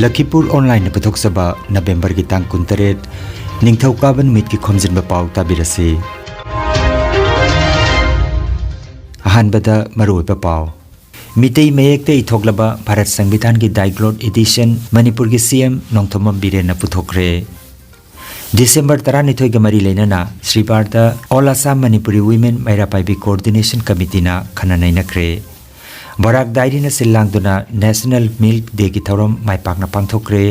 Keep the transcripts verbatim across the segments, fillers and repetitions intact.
ꯂꯈꯤꯄꯨꯔ ꯑꯣꯟꯂꯥꯏꯟꯅ ꯄꯨꯊꯣꯛꯆꯕ ꯅꯕꯦꯝꯕꯔꯒꯤ ꯇꯥꯡ ꯀꯨꯟꯇꯔꯦꯠ, ꯅꯤꯡꯊꯧꯀꯥꯕ ꯅꯨꯃꯤꯠꯀꯤ ꯈꯣꯝꯖꯤꯟꯕ ꯄꯥꯎ ꯇꯥꯕꯤꯔꯁꯤ꯫ ꯑꯍꯥꯟꯕꯗ ꯃꯔꯨꯑꯣꯏꯕ ꯄꯥꯎ꯫ ꯃꯤꯇꯩ ꯃꯌꯦꯛꯇ ꯏꯊꯣꯛꯂꯕ ꯚꯥꯔꯠ ꯁꯪꯕꯤꯙꯥꯟꯒꯤ ꯗꯥꯏꯒ꯭ꯂꯣꯠ ꯏꯗꯤꯁꯟ ꯃꯅꯤꯄꯨꯔꯒꯤ ꯁꯤ ꯑꯦꯝ ꯅꯣꯡꯊꯣꯝꯕꯝ ꯕꯤꯔꯦꯟꯅ ꯄꯨꯊꯣꯛꯈ꯭ꯔꯦ꯫ ꯗꯤꯁꯦꯝꯕꯔ ꯇꯔꯥꯅꯤꯊꯣꯏꯒ ꯃꯔꯤ ꯂꯩꯅꯅ ꯁ꯭ꯔꯤꯕꯥꯔꯗ All Assam Manipuri Women Meira Paibi coordination ꯀꯃꯤꯇꯤꯅ ꯈꯟꯅ ꯅꯩꯅꯈ꯭ꯔꯦ꯫ ꯕꯔꯥꯛ ꯗꯥꯏꯔꯤꯅ ꯁꯤꯜ ꯂꯥꯡꯗꯨꯅ ꯅꯦꯁꯅꯦꯜ ꯃꯤꯜꯛ ꯗꯦꯒꯤ ꯊꯧꯔꯝ ꯃꯥꯏ ꯄꯥꯛꯅ ꯄꯥꯡꯊꯣꯛꯈ꯭ꯔꯦ꯫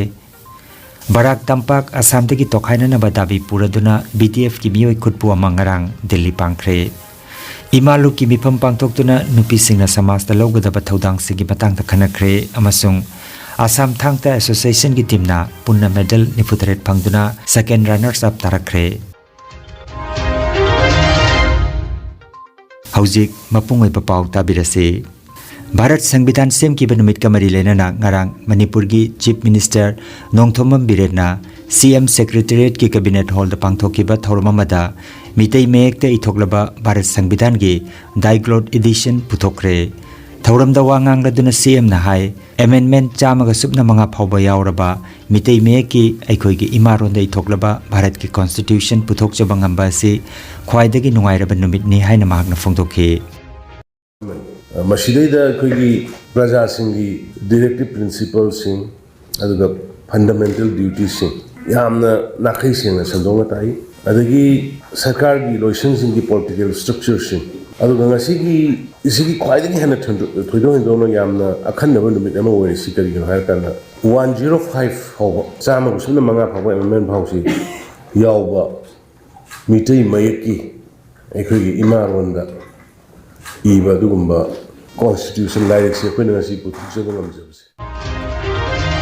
ꯕꯔꯥꯛ ꯇꯝꯄꯥꯛ ꯑꯁꯥꯝꯗꯒꯤ ꯇꯣꯈꯥꯏꯅꯅꯕ ꯗꯥꯕꯤ ꯄꯨꯔꯗꯨꯅ ꯕꯤ ꯗꯤ ꯑꯦꯐꯀꯤ ꯃꯤꯑꯣꯏ ꯈꯨꯠꯄꯨ ꯑꯃ ꯉꯔꯥꯡ ꯗꯤꯜꯂꯤ ꯄꯥꯡꯈ꯭ꯔꯦ꯫ ꯏꯃꯥ ꯂꯨꯞꯀꯤ ꯃꯤꯐꯝ ꯄꯥꯡꯊꯣꯛꯇꯨꯅ ꯅꯨꯄꯤꯁꯤꯡꯅ ꯁꯃꯥꯖꯇ ꯂꯧꯒꯗꯕ ꯊꯧꯗꯥꯡꯁꯤꯡꯒꯤ ꯃꯇꯥꯡꯗ ꯈꯟꯅꯈ꯭ꯔꯦ ꯑꯃꯁꯨꯡ ꯑꯁꯥꯝ ꯊꯥꯡ ꯇꯥ ꯑꯦꯁꯣꯁꯤꯌꯦꯁꯟꯒꯤ ꯇꯤꯝꯅ ꯄꯨꯟꯅ ꯃꯦꯗꯜ ꯅꯤꯐꯨꯇꯔꯦꯠ ꯐꯪꯗꯨꯅ ꯁꯦꯀꯦꯟ ꯔꯅꯔꯁ ꯑꯞ ꯇꯥꯔꯛꯈ꯭ꯔꯦ꯫ ꯍꯧꯖꯤꯛ ꯃꯄꯨꯡ ꯑꯣꯏꯕ ꯄꯥꯎ ꯇꯥꯕꯤꯔꯁꯤ꯫ ꯚꯥꯔꯠ ꯁꯪꯕꯤꯙꯥꯟ ꯁꯦꯝꯈꯤꯕ ꯅꯨꯃꯤꯠꯀ ꯃꯔꯤ ꯂꯩꯅꯅ ꯉꯔꯥꯡ ꯃꯅꯤꯄꯨꯔꯒꯤ ꯆꯤꯐ ꯃꯤꯅꯤꯁꯇꯔ ꯅꯣꯡꯊꯣꯝꯕꯝ ꯕꯤꯔꯦꯟꯅ ꯁꯤ ꯑꯦꯝ ꯁꯦꯀ꯭ꯔꯦꯇꯦꯔꯤꯌꯦꯠꯀꯤ ꯀꯦꯕꯤꯅꯦꯠ ꯍꯣꯜꯗ ꯄꯥꯡꯊꯣꯛꯈꯤꯕ ꯊꯧꯔꯝ ꯑꯃꯗ ꯃꯤꯇꯩ ꯃꯌꯦꯛꯇ ꯏꯊꯣꯛꯂꯕ ꯚꯥꯔꯠ ꯁꯪꯕꯤꯙꯥꯟꯒꯤ ꯗꯥꯏꯒ꯭ꯂꯣꯠ ꯏꯗꯤꯁꯟ ꯄꯨꯊꯣꯛꯈ꯭ꯔꯦ꯫ ꯊꯧꯔꯝꯗ ꯋꯥ ꯉꯥꯡꯂꯗꯨꯅ ꯁꯤ ꯑꯦꯝꯅ ꯍꯥꯏ, ꯑꯦꯃꯦꯟꯃꯦꯟ ꯆꯥꯝꯃꯒ ꯁꯨꯞꯅ ꯃꯉꯥ ꯐꯥꯎꯕ ꯌꯥꯎꯔꯕ ꯃꯤꯇꯩ ꯃꯌꯦꯛꯀꯤ ꯑꯩꯈꯣꯏꯒꯤ ꯏꯃꯥꯔꯣꯟꯗ ꯏꯊꯣꯛꯂꯕ ꯚꯥꯔꯠꯀꯤ ꯀꯣꯟꯁꯇꯤꯇ꯭ꯌꯨꯁꯟ ꯄꯨꯊꯣꯛꯆꯕ ꯉꯝꯕ ꯑꯁꯤ ꯈ꯭ꯋꯥꯏꯗꯒꯤ ꯅꯨꯡꯉꯥꯏꯔꯕ ꯅꯨꯃꯤꯠꯅꯤ ꯍꯥꯏꯅ ꯃꯍꯥꯛꯅ ꯐꯣꯡꯗꯣꯛꯈꯤ꯫ ꯃꯁꯤꯗꯩꯗ ꯑꯩꯈꯣꯏꯒꯤ ꯄ꯭ꯔꯖꯥꯁꯤꯡꯒꯤ ꯗꯤꯔꯦꯛꯇꯤꯞ ꯄ꯭ꯔꯤꯟꯁꯤꯄꯜꯁꯤꯡ, ꯑꯗꯨꯒ ꯐꯟꯗꯥꯃꯦꯟꯇꯦꯜ ꯗ꯭ꯌꯨꯇꯤꯁꯤꯡ ꯌꯥꯝꯅ ꯅꯥꯈꯩ ꯁꯦꯡꯅ ꯁꯟꯗꯣꯛꯅ ꯇꯥꯛꯏ꯫ ꯑꯗꯒꯤ ꯁꯔꯀꯥꯔꯒꯤ ꯂꯣꯏꯁꯪꯁꯤꯡꯒꯤ ꯄꯣꯂꯤꯇꯤꯀꯦꯜ ꯁ꯭ꯇ꯭ꯔꯛꯆꯔꯁꯤꯡ, ꯑꯗꯨꯒ ꯉꯁꯤꯒꯤ, ꯉꯁꯤꯒꯤ ꯈ꯭ꯋꯥꯏꯗꯒꯤ ꯍꯦꯟꯅ ꯊꯣꯏꯗꯣꯛ, ꯊꯣꯏꯗꯣꯛ ꯍꯦꯟꯗꯣꯛꯅ ꯌꯥꯝꯅ ꯑꯈꯟꯅꯕ ꯅꯨꯃꯤꯠ ꯑꯃ ꯑꯣꯏꯔꯤꯁꯤ ꯀꯔꯤꯒꯤꯅꯣ ꯍꯥꯏꯔꯀꯥꯟꯗ, ꯋꯥꯟ ꯖꯤꯔꯣ ꯐꯥꯏꯚ ꯐꯥꯎꯕ, ꯆꯥꯝꯃꯒ ꯁꯨꯞꯅ ꯃꯉꯥ ꯐꯥꯎꯕ ꯑꯦꯃꯦꯟꯃꯦꯟ ꯐꯥꯎꯁꯤ ꯌꯥꯎꯕ ꯃꯤꯇꯩ ꯃꯌꯦꯛꯀꯤ ꯑꯩꯈꯣꯏꯒꯤ ꯏꯃꯥꯔꯣꯟꯗ ꯏꯕ ꯑꯗꯨꯒꯨꯝꯕ ꯀꯣꯟꯁꯇꯤꯇ꯭ꯌꯨꯁꯟ ꯂꯥꯏꯔꯤꯛꯁꯦ ꯑꯩꯈꯣꯏꯅ ꯉꯁꯤ ꯄꯨꯊꯣꯛꯆꯕ ꯉꯝꯖꯕꯁꯦ꯫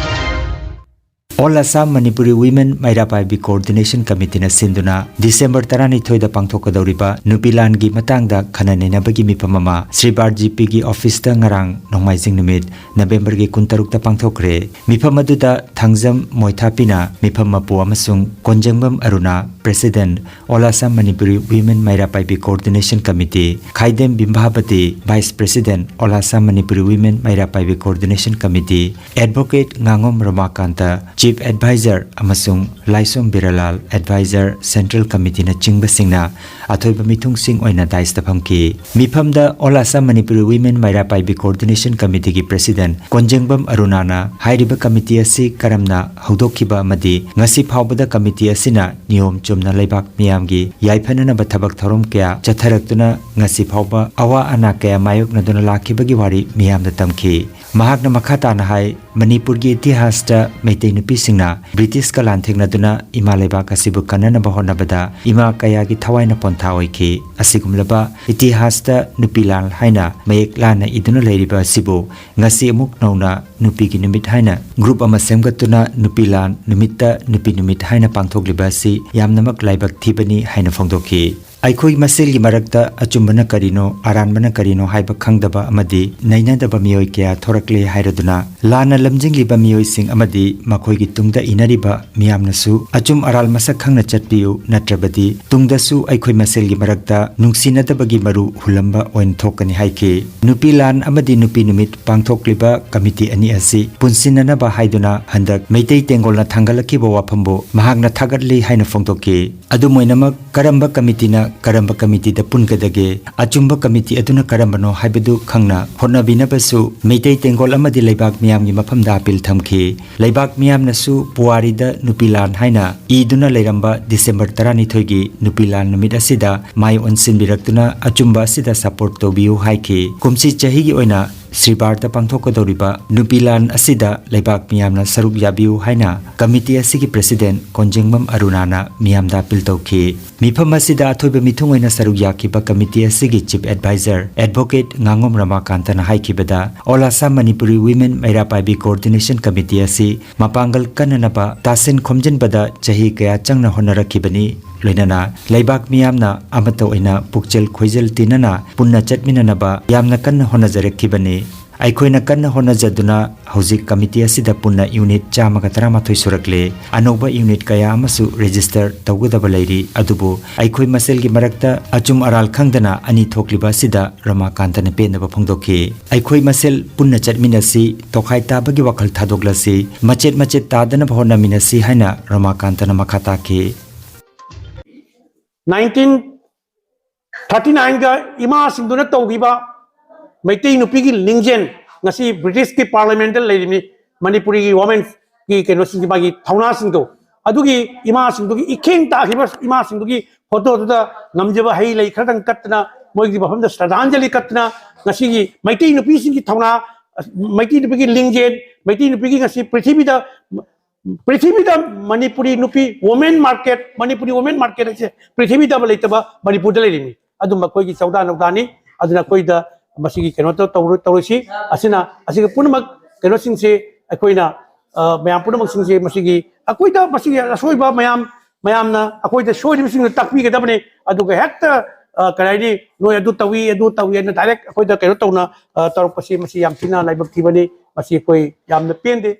All Assam Manipuri Women Meira ꯄꯥꯏꯕꯤ Coordination Committeeꯅ ꯁꯤꯟꯗꯨꯅ ꯗꯤꯁꯦꯝꯕꯔ ꯇꯔꯥꯅꯤꯊꯣꯏꯗ ꯄꯥꯡꯊꯣꯛꯀꯗꯧꯔꯤꯕ ꯅꯨꯄꯤ ꯂꯥꯟꯒꯤ ꯃꯇꯥꯡꯗ ꯈꯟꯅ ꯅꯩꯅꯕꯒꯤ ꯃꯤꯐꯝ ꯑꯃ ꯁ꯭ꯔꯤ ꯕꯥꯔ ꯖꯤ ꯄꯤꯒꯤ ꯑꯣꯐꯤꯁꯇ ꯉꯔꯥꯡ ꯅꯣꯡꯃꯥꯏꯖꯤꯡ ꯅꯨꯃꯤꯠ ꯅꯕꯦꯝꯕꯔꯒꯤ ꯀꯨꯟꯇꯔꯨꯛꯇ ꯄꯥꯡꯊꯣꯛꯈ꯭ꯔꯦ꯫ ꯃꯤꯐꯝ ꯑꯗꯨꯗ ꯊꯥꯡꯖꯝ ꯃꯣꯏꯊꯥꯄꯤꯅ ꯃꯤꯐꯝ ꯃꯄꯨ ꯑꯃꯁꯨꯡ ꯀꯣꯟꯖꯪꯕꯝ ꯑꯔꯨꯅꯥ, President, All Assam Manipuri Women Meira ꯄꯥꯏꯕꯤ Coordination Committee, ꯈꯥꯏꯗꯦꯝ ꯕꯤꯝꯕꯥꯕꯇꯤ, Vice President, All Assam Manipuri Women Meira ꯄꯥꯏꯕꯤ Coordination Committee, Advocate ꯉꯥꯉꯣꯝ ꯔꯃꯥꯀꯥꯟꯇ, Chief Advisor, ꯑꯃꯁꯨꯡ ꯂꯥꯏꯁꯣꯝ ꯕꯤꯔꯥꯂꯥꯜ, Advisor, Central Committeeꯅꯆꯤꯡꯕꯁꯤꯡꯅ ꯑꯊꯣꯏꯕ ꯃꯤꯊꯨꯡꯁꯤꯡ ꯑꯣꯏꯅ ꯗꯥꯏꯁꯇ ꯐꯝꯈꯤ꯫ ꯃꯤꯐꯝꯗ All Assam Manipuri Women Meira ꯄꯥꯏꯕꯤ Coordination Committeeꯒꯤ President ꯀꯣꯟꯖꯦꯡꯕꯝ ꯑꯔꯨꯅꯥꯅ ꯍꯥꯏꯔꯤꯕ committee ꯑꯁꯤ ꯀꯔꯝꯅ ꯍꯧꯗꯣꯛꯈꯤꯕ ꯑꯃꯗꯤ ꯉꯁꯤ ꯐꯥꯎꯕꯗ committee ꯑꯁꯤꯅ ꯅꯤꯌꯣꯝ ꯆꯨꯝꯅ ꯂꯩꯕꯥꯛ ꯃꯤꯌꯥꯝꯒꯤ ꯌꯥꯏꯐꯅꯅꯕ ꯊꯕꯛ ꯊꯧꯔꯝ ꯀꯌꯥ ꯆꯠꯊꯔꯛꯇꯨꯅ ꯉꯁꯤ ꯐꯥꯎꯕ ꯑꯋꯥ ꯑꯅꯥ ꯀꯌꯥ ꯃꯥꯌꯣꯛꯅꯗꯨꯅ ꯂꯥꯛꯈꯤꯕꯒꯤ ꯋꯥꯔꯤ ꯃꯤꯌꯥꯝꯗ ꯇꯝꯈꯤ꯫ ꯃꯍꯥꯛꯅ ꯃꯈꯥ ꯇꯥꯅ ꯍꯥꯏ, ꯃꯅꯤꯄꯨꯔꯒꯤ ꯏꯇꯤꯍꯥꯁꯇ ꯃꯩꯇꯩ ꯅꯨꯄꯤꯁꯤꯡꯅ ꯕ꯭ꯔꯤꯇꯤꯁꯀ ꯂꯥꯟꯊꯦꯡꯅꯗꯨꯅ ꯏꯃꯥ ꯂꯩꯕꯥꯛ ꯑꯁꯤꯕꯨ ꯀꯟꯅꯅꯕ ꯍꯣꯠꯅꯕꯗ ꯏꯃꯥ ꯀꯌꯥꯒꯤ ꯊꯋꯥꯏꯅ ꯄꯣꯟꯊꯥ ꯑꯣꯏꯈꯤ꯫ ꯑꯁꯤꯒꯨꯝꯂꯕ ꯏꯇꯤꯍꯥꯁꯇ ꯅꯨꯄꯤ ꯂꯥꯟ ꯍꯥꯏꯅ ꯃꯌꯦꯛ ꯂꯥꯟꯅ ꯏꯗꯨꯅ ꯂꯩꯔꯤꯕ ꯑꯁꯤꯕꯨ ꯉꯁꯤ ꯑꯃꯨꯛ ꯅꯧꯅ ꯅꯨꯄꯤꯒꯤ ꯅꯨꯃꯤꯠ ꯍꯥꯏꯅ group ꯑꯃ ꯁꯦꯝꯒꯠꯇꯨꯅ ꯅꯨꯄꯤ ꯂꯥꯟ ꯅꯨꯃꯤꯠꯇ ꯅꯨꯄꯤ ꯅꯨꯃꯤꯠ ꯍꯥꯏꯅ ꯄꯥꯡꯊꯣꯛꯂꯤꯕ ꯑꯁꯤ ꯌꯥꯝꯅꯃꯛ ꯂꯥꯏꯕꯛ ꯊꯤꯕꯅꯤ ꯍꯥꯏꯅ ꯐꯣꯡꯗꯣꯛꯈꯤ꯫ ꯑꯩꯈꯣꯏ ꯃꯁꯦꯜꯒꯤ ꯃꯔꯛꯇ ꯑꯆꯨꯝꯕꯅ ꯀꯔꯤꯅꯣ, ꯑꯔꯥꯟꯕꯅ ꯀꯔꯤꯅꯣ ꯍꯥꯏꯕ ꯈꯪꯗꯕ ꯑꯃꯗꯤ ꯅꯩꯅꯗꯕ ꯃꯤꯑꯣꯏ ꯀꯌꯥ ꯊꯣꯔꯛꯂꯦ ꯍꯥꯏꯔꯗꯨꯅ ꯂꯥꯟꯅ ꯂꯝꯖꯤꯡꯂꯤꯕ ꯃꯤꯑꯣꯏꯁꯤꯡ ꯑꯃꯗꯤ ꯃꯈꯣꯏꯒꯤ ꯇꯨꯡꯗ ꯏꯅꯔꯤꯕ ꯃꯤꯌꯥꯝꯅꯁꯨ ꯑꯆꯨꯝ ꯑꯔꯥꯜ ꯃꯁꯛ ꯈꯪꯅ ꯆꯠꯄꯤꯌꯨ, ꯅꯠꯇ꯭ꯔꯕꯗꯤ ꯇꯨꯡꯗꯁꯨ ꯑꯩꯈꯣꯏ ꯃꯁꯦꯜꯒꯤ ꯃꯔꯛꯇ ꯅꯨꯡꯁꯤꯅꯗꯕꯒꯤ ꯃꯔꯨ ꯍꯨꯜꯂꯝꯕ ꯑꯣꯏꯅ ꯊꯣꯛꯀꯅꯤ ꯍꯥꯏꯈꯤ꯫ ꯅꯨꯄꯤ ꯂꯥꯟ ꯑꯃꯗꯤ ꯅꯨꯄꯤ ꯅꯨꯃꯤꯠ ꯄꯥꯡꯊꯣꯛꯂꯤꯕ committee ꯑꯅꯤ ꯑꯁꯤ ꯄꯨꯟꯁꯤꯟꯅꯅꯕ ꯍꯥꯏꯗꯨꯅ ꯍꯟꯗꯛ ꯃꯩꯇꯩ ꯇꯦꯡꯒꯣꯜꯅ ꯊꯥꯡꯒꯠꯂꯛꯈꯤꯕ ꯋꯥꯐꯝꯕꯨ ꯃꯍꯥꯛꯅ ꯊꯥꯒꯠꯂꯤ ꯍꯥꯏꯅ ꯐꯣꯡꯗꯣꯛꯈꯤ꯫ ꯑꯗꯨꯝ ꯑꯣꯏꯅꯃꯛ, ꯀꯔꯝꯕ committeeꯅ ꯀꯔꯝꯕ committeeꯗ ꯄꯨꯟꯒꯗꯒꯦ, ꯑꯆꯨꯝꯕ committee ꯑꯗꯨꯅ ꯀꯔꯝꯕꯅꯣ ꯍꯥꯏꯕꯗꯨ ꯈꯪꯅ ꯍꯣꯠꯅꯕꯤꯅꯕꯁꯨ ꯃꯩꯇꯩ ꯇꯦꯡꯒꯣꯜ ꯑꯃꯗꯤ ꯂꯩꯕꯥꯛ ꯃꯤꯌꯥꯝꯒꯤ ꯃꯐꯝꯗ appeal ꯊꯝꯈꯤ꯫ ꯂꯩꯕꯥꯛ ꯃꯤꯌꯥꯝꯅꯁꯨ ꯄꯨꯋꯥꯔꯤꯗ ꯅꯨꯄꯤ ꯂꯥꯟ ꯍꯥꯏꯅ ꯏꯗꯨꯅ ꯂꯩꯔꯝꯕ ꯗꯤꯁꯦꯝꯕꯔ ꯇꯔꯥꯅꯤꯊꯣꯏꯒꯤ ꯅꯨꯄꯤ ꯂꯥꯟ ꯅꯨꯃꯤꯠ ꯑꯁꯤꯗ ꯃꯥꯏ ꯑꯣꯟꯁꯤꯟꯕꯤꯔꯛꯇꯨꯅ ꯑꯆꯨꯝꯕ ꯑꯁꯤꯗ support ꯇꯧꯕꯤꯌꯨ ꯍꯥꯏꯈꯤ꯫ ꯀꯨꯝꯁꯤ ꯆꯍꯤꯒꯤ ꯑꯣꯏꯅ ꯁ꯭ꯔꯤꯕꯥꯔꯗ ꯄꯥꯡꯊꯣꯛꯀꯗꯧꯔꯤꯕ ꯅꯨꯄꯤ ꯂꯥꯟ ꯑꯁꯤꯗ ꯂꯩꯕꯥꯛ ꯃꯤꯌꯥꯝꯅ ꯁꯔꯨꯛ ꯌꯥꯕꯤꯌꯨ ꯍꯥꯏꯅ ꯀꯃꯤꯇꯤ ꯑꯁꯤꯒꯤ ꯄ꯭ꯔꯦꯁꯤꯗꯦꯟꯠ ꯀꯣꯟꯖꯦꯡꯕꯝ ꯑꯔꯨꯅꯥꯅ ꯃꯤꯌꯥꯝꯗ ꯑꯄꯤꯜ ꯇꯧꯈꯤ꯫ ꯃꯤꯐꯝ ꯑꯁꯤꯗ ꯑꯊꯣꯏꯕ ꯃꯤꯊꯨꯡ ꯑꯣꯏꯅ ꯁꯔꯨꯛ ꯌꯥꯈꯤꯕ ꯀꯃꯤꯇꯤ ꯑꯁꯤꯒꯤ ꯆꯤꯐ ꯑꯦꯗꯚꯥꯏꯖꯔ ꯑꯦꯗꯚꯣꯀꯦꯠ ꯉꯥꯉꯣꯝ ꯔꯃꯥꯀꯥꯟꯇꯅ ꯍꯥꯏꯈꯤꯕꯗ, All Assam Manipuri Women Meira Paibi coordination committee ꯑꯁꯤ ꯃꯄꯥꯡꯒꯜ ꯀꯟꯅꯅꯕ ꯇꯥꯁꯤꯟ ꯈꯣꯝꯖꯤꯟꯕꯗ ꯆꯍꯤ ꯀꯌꯥ ꯆꯪꯅ ꯍꯣꯠꯅꯔꯛꯈꯤꯕꯅꯤ꯫ ꯂꯣꯏꯅꯅ ꯂꯩꯕꯥꯛ ꯃꯤꯌꯥꯝꯅ ꯑꯃꯠꯇ ꯑꯣꯏꯅ ꯄꯨꯛꯆꯦꯜ ꯈꯣꯏꯖꯦꯜ ꯇꯤꯟꯅꯅ ꯄꯨꯟꯅ ꯆꯠꯃꯤꯟꯅꯅꯕ ꯌꯥꯝꯅ ꯀꯟꯅ ꯍꯣꯠꯅꯖꯔꯛꯈꯤꯕꯅꯤ꯫ ꯑꯩꯈꯣꯏꯅ ꯀꯟꯅ ꯍꯣꯠꯅꯖꯗꯨꯅ ꯍꯧꯖꯤꯛ ꯀꯃꯤꯇꯤ ꯑꯁꯤꯗ ꯄꯨꯟꯅ ꯌꯨꯅꯤꯠ ꯆꯥꯝꯃꯒ ꯇꯔꯥꯃꯥꯊꯣꯏ ꯁꯨꯔꯛꯂꯦ꯫ ꯑꯅꯧꯕ ꯌꯨꯅꯤꯠ ꯀꯌꯥ ꯑꯃꯁꯨ ꯔꯦꯖꯤꯁꯇꯔ ꯇꯧꯒꯗꯕ ꯂꯩꯔꯤ꯫ ꯑꯗꯨꯕꯨ ꯑꯩꯈꯣꯏ ꯃꯁꯦꯜꯒꯤ ꯃꯔꯛꯇ ꯑꯆꯨꯝ ꯑꯔꯥꯜ ꯈꯪꯗꯅ ꯑꯅꯤ ꯊꯣꯛꯂꯤꯕ ꯑꯁꯤꯗ ꯔꯃꯥꯀꯥꯟꯇꯅ ꯄꯦꯟꯗꯕ ꯐꯣꯡꯗꯣꯛꯈꯤ꯫ ꯑꯩꯈꯣꯏ ꯃꯁꯦꯜ ꯄꯨꯟꯅ ꯆꯠꯃꯤꯟꯅꯁꯤ, ꯇꯣꯈꯥꯏ ꯇꯥꯕꯒꯤ ꯋꯥꯈꯜ ꯊꯥꯗꯣꯛꯂꯁꯤ, ꯃꯆꯦꯠ ꯃꯆꯦꯠ ꯇꯥꯗꯅꯕ ꯍꯣꯠꯅꯃꯤꯟꯅꯁꯤ ꯍꯥꯏꯅ ꯔꯃꯥꯀꯥꯟꯇꯅ ꯃꯈꯥ ꯇꯥꯈꯤ꯫ ꯅꯥꯏꯟꯇꯤꯟ ꯊꯥꯔꯇꯤ ꯅꯥꯏꯟꯒ ꯏꯃꯥꯁꯤꯡꯗꯨꯅ ꯇꯧꯈꯤꯕ ꯃꯩꯇꯩ ꯅꯨꯄꯤꯒꯤ ꯂꯤꯡꯖꯦꯜ ꯉꯁꯤ ꯕ꯭ꯔꯤꯇꯤꯁꯀꯤ ꯄꯥꯔꯂꯤꯌꯥꯃꯦꯟꯠꯇ ꯂꯩꯔꯤꯕꯅꯤ꯫ ꯃꯅꯤꯄꯨꯔꯤꯒꯤ ꯋꯥꯃꯦꯟꯒꯤ ꯀꯩꯅꯣꯁꯤꯡꯒꯤ ꯃꯥꯒꯤ ꯊꯧꯅꯥꯁꯤꯡꯗꯣ, ꯑꯗꯨꯒꯤ ꯏꯃꯥꯁꯤꯡꯗꯨꯒꯤ ꯏꯈꯦꯡ ꯇꯥꯈꯤꯕ ꯏꯃꯥꯁꯤꯡꯗꯨꯒꯤ ꯐꯣꯇꯣꯗꯨꯗ ꯉꯝꯖꯕ ꯍꯩ ꯂꯩ ꯈꯔꯗꯪ ꯀꯠꯇꯅ, ꯃꯣꯏꯒꯤ ꯃꯐꯝꯗ ꯁ꯭ꯔꯗꯥꯟꯖꯂꯤ ꯀꯠꯇꯅ, ꯉꯁꯤꯒꯤ ꯃꯩꯇꯩ ꯅꯨꯄꯤꯁꯤꯡꯒꯤ ꯊꯧꯅꯥ, ꯃꯩꯇꯩ ꯅꯨꯄꯤꯒꯤ ꯂꯤꯡꯖꯦꯜ, ꯃꯩꯇꯩ ꯅꯨꯄꯤꯒꯤ ꯉꯁꯤ ꯄ꯭ꯔꯤꯊꯤꯕꯤꯗ ꯄ꯭ꯔꯤꯊꯤꯕꯤꯗ ꯃꯅꯤꯄꯨꯔꯤ ꯅꯨꯄꯤ ꯋꯣꯃꯦꯟ ꯃꯥꯔꯀꯦꯠ, ꯃꯅꯤꯄꯨꯔꯤ ꯋꯣꯃꯦꯟ ꯃꯥꯔꯀꯦꯠ ꯍꯥꯏꯁꯦ ꯄ꯭ꯔꯤꯊꯤꯕꯤꯗ ꯑꯃ ꯂꯩꯇꯕ ꯃꯅꯤꯄꯨꯔꯗ ꯂꯩꯔꯤꯅꯤ꯫ ꯑꯗꯨꯝꯕ ꯑꯩꯈꯣꯏꯒꯤ ꯆꯧꯗꯥ ꯅꯧꯗꯥꯅꯤ꯫ ꯑꯗꯨꯅ ꯑꯩꯈꯣꯏꯗ ꯃꯁꯤꯒꯤ ꯀꯩꯅꯣ ꯇꯧ-, ꯇꯧꯔ-, ꯇꯧꯔꯁꯤ꯫ ꯑꯁꯤꯅ, ꯑꯁꯤꯒꯤ ꯄꯨꯝꯅꯃꯛ ꯀꯩꯅꯣꯁꯤꯡꯁꯦ ꯑꯩꯈꯣꯏꯅ, ꯑ, ꯃꯌꯥꯝ ꯄꯨꯝꯅꯃꯛꯁꯤꯡꯁꯦ ꯃꯁꯤꯒꯤ, ꯑꯩꯈꯣꯏꯗ ꯃꯁꯤꯒꯤ ꯑꯁꯣꯏꯕ ꯃꯌꯥꯝ, ꯃꯌꯥꯝꯅ ꯑꯩꯈꯣꯏꯗ ꯁꯣꯏꯔꯤꯕꯁꯤꯡꯗꯨ ꯇꯥꯛꯄꯤꯒꯗꯕꯅꯤ꯫ ꯑꯗꯨꯒ ꯍꯦꯛꯇ, ꯑ, ꯀꯔꯤ ꯍꯥꯏꯅꯤ, "ꯅꯣꯏ ꯑꯗꯨ ꯇꯧꯏ, ꯑꯗꯨ ꯇꯧꯏ" ꯍꯥꯏꯅ ꯗꯥꯏꯔꯦꯛ ꯑꯩꯈꯣꯏꯗ ꯀꯩꯅꯣ ꯇꯧꯅ, ꯑ, ꯇꯧꯔꯛꯄꯁꯤ, ꯃꯁꯤ ꯌꯥꯝ ꯊꯤꯅ ꯂꯥꯏꯕꯛ ꯊꯤꯕꯅꯤ꯫ ꯃꯁꯤ ꯑꯩꯈꯣꯏ ꯌꯥꯝꯅ ꯄꯦꯟꯗꯦ꯫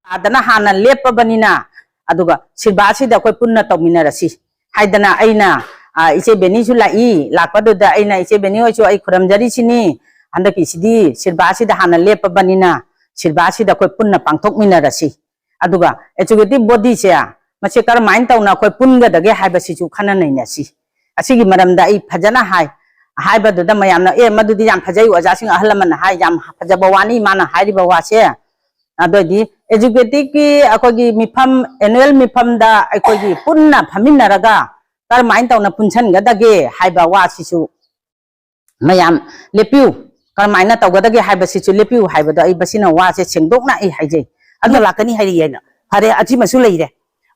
ꯇꯥꯗꯅ ꯍꯥꯟꯅ ꯂꯦꯞꯄꯕꯅꯤꯅ, ꯑꯗꯨꯒ ꯁꯤꯜꯚꯥꯁꯤꯗ ꯑꯩꯈꯣꯏ ꯄꯨꯟꯅ ꯇꯧꯃꯤꯟꯅꯔꯁꯤ ꯍꯥꯏꯗꯅ ꯑꯩꯅ, ꯑ, ꯏꯆꯦ ꯕꯦꯅꯤꯁꯨ ꯂꯥꯛꯏ꯫ ꯂꯥꯛꯄꯗꯨꯗ ꯑꯩꯅ, "ꯏꯆꯦ ꯕꯦꯅꯤ ꯍꯣꯏꯁꯨ ꯑꯩ ꯈꯨꯔꯝꯖꯔꯤꯁꯤꯅꯤ, ꯍꯟꯗꯛꯀꯤꯁꯤꯗꯤ ꯁꯤꯜꯚꯥꯁꯤꯗ ꯍꯥꯟꯅ ꯂꯦꯞꯄꯕꯅꯤꯅ ꯁꯤꯜꯚꯥꯁꯤꯗ ꯑꯩꯈꯣꯏ ꯄꯨꯟꯅ ꯄꯥꯡꯊꯣꯛꯃꯤꯟꯅꯔꯁꯤ꯫ ꯑꯗꯨꯒ ꯑꯦꯛꯖꯤꯀ꯭ꯌꯨꯇꯤꯚ ꯕꯣꯗꯤꯁꯦ ꯃꯁꯤ ꯀꯔꯝꯍꯥꯏꯅ ꯇꯧꯅ ꯑꯩꯈꯣꯏ ꯄꯨꯟꯒꯗꯒꯦ ꯍꯥꯏꯕꯁꯤꯁꯨ ꯈꯟꯅ ꯅꯩꯅꯁꯤ"꯫ ꯑꯁꯤꯒꯤ ꯃꯔꯝꯗ ꯑꯩ ꯐꯖꯅ ꯍꯥꯏ꯫ ꯍꯥꯏꯕꯗꯨꯗ ꯃꯌꯥꯝꯅ, "ꯑꯦ, ꯃꯗꯨꯗꯤ ꯌꯥꯝ ꯐꯖꯩ, ꯑꯣꯖꯥꯁꯤꯡ ꯑꯍꯜ ꯂꯃꯟꯅ ꯍꯥꯏ, ꯌꯥꯝ ꯐꯖꯕ ꯋꯥꯅꯤ ꯃꯥꯅ ꯍꯥꯏꯔꯤꯕ ꯋꯥꯁꯦ"꯫ ꯑꯗꯨ ꯑꯣꯏꯗꯤ ꯑꯦꯛꯖꯤꯀ꯭ꯌꯨꯇꯤꯚꯀꯤ ꯑꯩꯈꯣꯏꯒꯤ ꯃꯤꯐꯝ, ꯑꯦꯅꯨꯋꯦꯜ ꯃꯤꯐꯝꯗ ꯑꯩꯈꯣꯏꯒꯤ ꯄꯨꯟꯅ ꯐꯝꯃꯤꯟꯅꯔꯒ ꯀꯔꯝꯍꯥꯏꯅ ꯇꯧꯅ ꯄꯨꯟꯁꯤꯟꯒꯗꯒꯦ ꯍꯥꯏꯕ ꯋꯥꯁꯤꯁꯨ ꯃꯌꯥꯝ ꯂꯦꯞꯄꯤꯌꯨ꯫ ꯀꯔꯝꯍꯥꯏꯅ ꯇꯧꯒꯗꯒꯦ ꯍꯥꯏꯕꯁꯤꯁꯨ ꯂꯦꯞꯄꯤꯌꯨ ꯍꯥꯏꯕꯗꯣ ꯑꯩ ꯃꯁꯤꯅ ꯋꯥꯁꯦ ꯁꯦꯡꯗꯣꯛꯅ ꯑꯩ ꯍꯥꯏꯖꯩ꯫ ꯑꯗꯨ ꯂꯥꯛꯀꯅꯤ ꯍꯥꯏꯔꯤ ꯍꯥꯏꯅ꯫ ꯐꯔꯦ, ꯑꯁꯤꯃꯁꯨ ꯂꯩꯔꯦ꯫